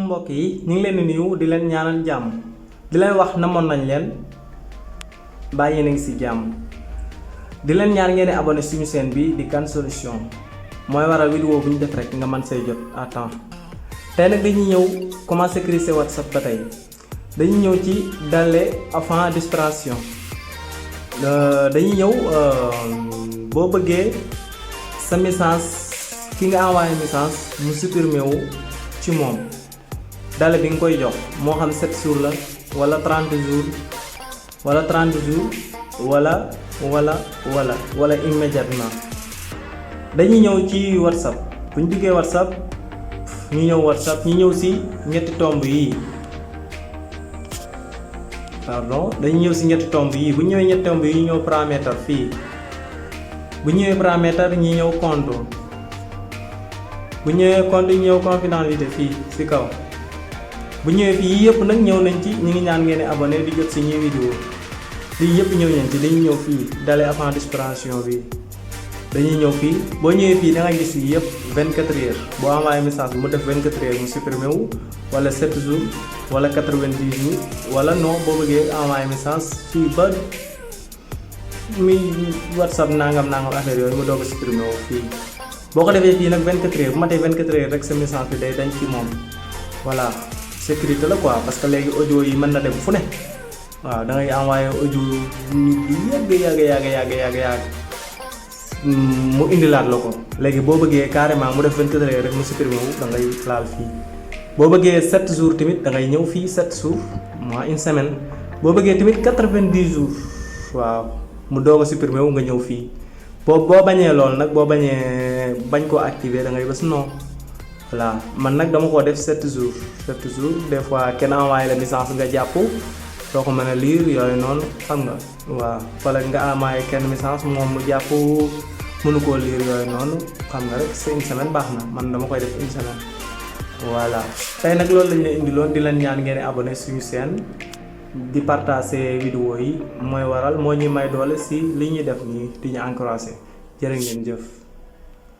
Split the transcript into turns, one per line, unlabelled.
mbokk yi ñu ngi leen di nuyu di leen ñaanal jàmm di leen wax namoon nañ leen bàyyi na ngi ci jàmm di leen ñaan ngeen abonné suñu chaîne bi di Kane Solution mooy waral vidéo bu ñu def rek nga mën say jot à temps. tey nag dañuy ñëw commencer créer sa WhatsApp ba tey dañuy ñëw ci délai avant disparition dañuy ñëw boo bëggee sa message ki nga envoyé message mu supprimer wu ci moom délai bi nga koy jox moo xam 7 jours la wala 30 jours wala 30 jours wala immédiatement dañuy ñëw ci WhatsApp bu ñu duggee WhatsApp ñu ñëw WhatsApp ñu ñëw ci ñetti tomb yi dañuy ñëw ci ñetti tomb yi bu ñëwee ñetti tomb yi ñëw paramètre fii bu ñëwee paramètre ñi ñëw compte bu ñëwee compte yi ñëw confidentialité fii ci kaw bu ñëwee fii yëpp nag ñëw nañ ci ñu ngi ñaan ngeen abonné di jot ci ñuy vidéo lii yëpp ñëw nañ ci dañuy ñëw fii délai avant disparition bi dañuy ñëw fii boo ñëwee fii da nga gis yi yëpp 24 heures boo envoyé message mu def 24 heures mu supprimé wu wala 7 jours wala 90 jours wala non boo bëggee envoyé message fii ba mi WhatsApp nangam affaire yooyu mu doog a supprimé wu fii boo ko defee fii nag 24 heures bu matee 24 heures rek sa message bi day dañ ci moom voilà sécurité la quoi parce que léegi audio yi mën na dem fu ne waaw da ngay envoyé audio yu yàgg mu indilaat la ko léegi boo bëggee carrément mu def 24 heures rek mu supprimé wu da ngay laal fii boo bëggee 7 jours tamit da ngay ñëw fii 7 jours mooy une semaine boo bëggee tamit 90 jours waaw mu doog a supprimé wu nga ñëw fii boo bañee lool nag boo bañ koo activer da ngay bës non voilà man nag dama koo def 7 jours des fois kenn envoyé la message nga jàpp doo ko mën a lire yooyu noonu xam nga waaw wala nga envoyé kenn message moom mu jàpp mënu koo lire yooyu noonu xam nga rek c'est une semaine baax na man dama koy def une semaine voilà. tey nag loolu lañ leen indiloon di leen ñaan ngeen abonné suñu chaîne di partager vidéo yi mooy waral moo ñuy may doole si li ñuy def nii di ñu encourager jërë ngeen jëf.